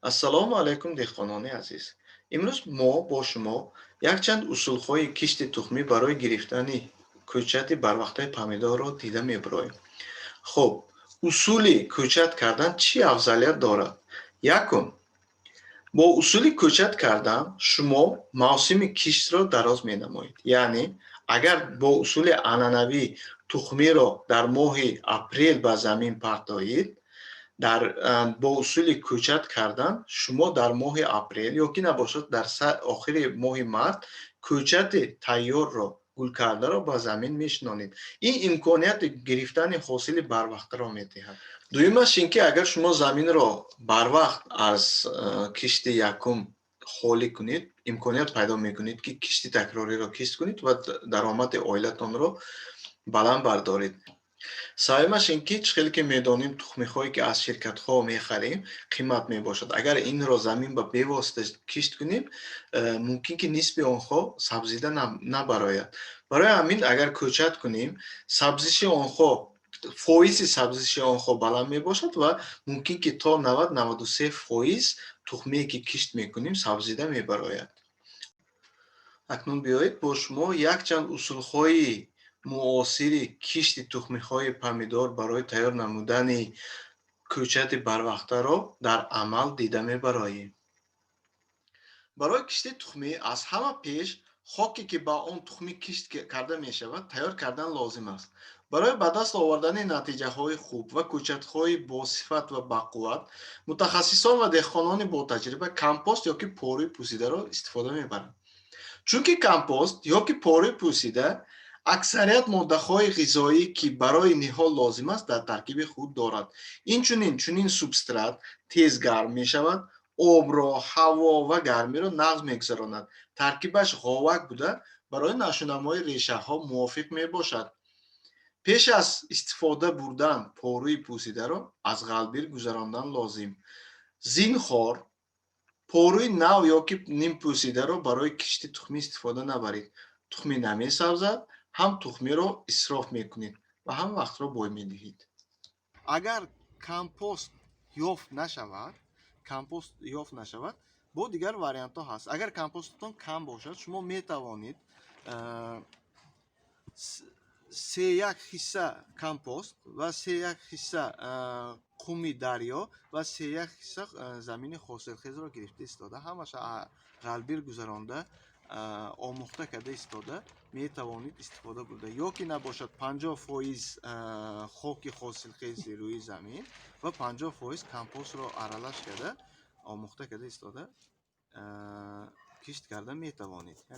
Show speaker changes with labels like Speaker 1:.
Speaker 1: Ассалому алайкум, деҳқонони азиз! Имрӯз мо бо шумо якчанд усулҳои кишти тухмӣ барои гирифтани кӯчати барвақтаи помидорро дида мебароем. Хуб, усули кӯчат кардан чӣ афзалият дорад? Якум, бо усули кӯчат кардан шумо мавсими киштро дароз менамоед. Яъне агар бо усули анъанавӣ тухмиро дар моҳи апрел ба замин партоед, дар бо усули кӯчат кардан шумо дар моҳи апрел ё ки набошад, дар охири моҳи март кӯчати тайёрро, гулкардаро ба замин мешинонед. Ин имконияти гирифтани ҳосили барвақтаро медиҳад. Дуюмаш ин ки агар шумо заминро барвақт аз кишти якум холӣ кунед, имконият пайдо мекунед, ки кишти такрориро кишт кунед ва даромади оилатонро баланд бардоред. Сеюмаш ин ки чӣ хеле ки медонем, тухмиҳое ки аз ширкатҳо мехарем, қимат мебошад. Агар инро замин ба бевосита кишт кунем, мумкин ки нисфи онҳо сабзида набарояд. Барои ҳамин агар кӯчат кунем, сабзиши онҳо, фоизи сабзиши онҳо баланд мебошад ва мумкин ки то 90-93% тухмие ки кишт мекунем, сабзида мебарояд. Акнун биёед, бо шумо якчанд усулҳои муосири кишти тухмиҳои помидор барои тайёр намудани кӯчати барвақтаро дар амал дида мебароем. Барои кишти тухмӣ аз ҳама пеш хоке ки ба он тухмӣ кишт карда мешавад, тайёр кардан лозим аст. Барои ба даст овардани натиҷаҳои хуб ва кӯчатҳои босифат ва бақувват мутахассисон ва деҳқонони ботаҷриба компост ё ки порӯи пӯсидаро истифода мебаранд, чунки компост ё ки порӯи пӯсида аксарият моддаҳои ғизоӣ, ки барои ниҳол лозим аст, дар таркиби худ дорад. Инчунин чунин субстрат тез гарм мешавад, обро, ҳаво ва гармиро нағз мегузаронад, таркибаш ғовак буда, барои нашъунамои решаҳо мувофиқ мебошад. Пеш аз истифода бурдан порӯи пӯсидаро аз ғалбир гузарондан лозим. Зинҳор, порӯи нав ё ки нимпӯсидаро барои кишти тухмӣ истифода набаред. Тухмӣ намесабзад, ҳам тухмиро исроф мекунед ва ҳам вақтро бой медиҳед. Агар компост ёфт нашавад, бо дигар вариантҳо ҳаст. Агар компостатон кам бошад, шумо метавонед се як ҳисса компост ва се як ҳисса қуми дарё ва се як ҳисса замини ҳосилхезро гирифта истода, ҳамаша ғалбир гузаронда, омӯхта карда истода метавонед истифода бурда. Ё ки набошад, 50% хоки ҳосилхези рӯи замин ва 50% компостро аралаш карда, омӯхта карда истода кишт карда метавонед.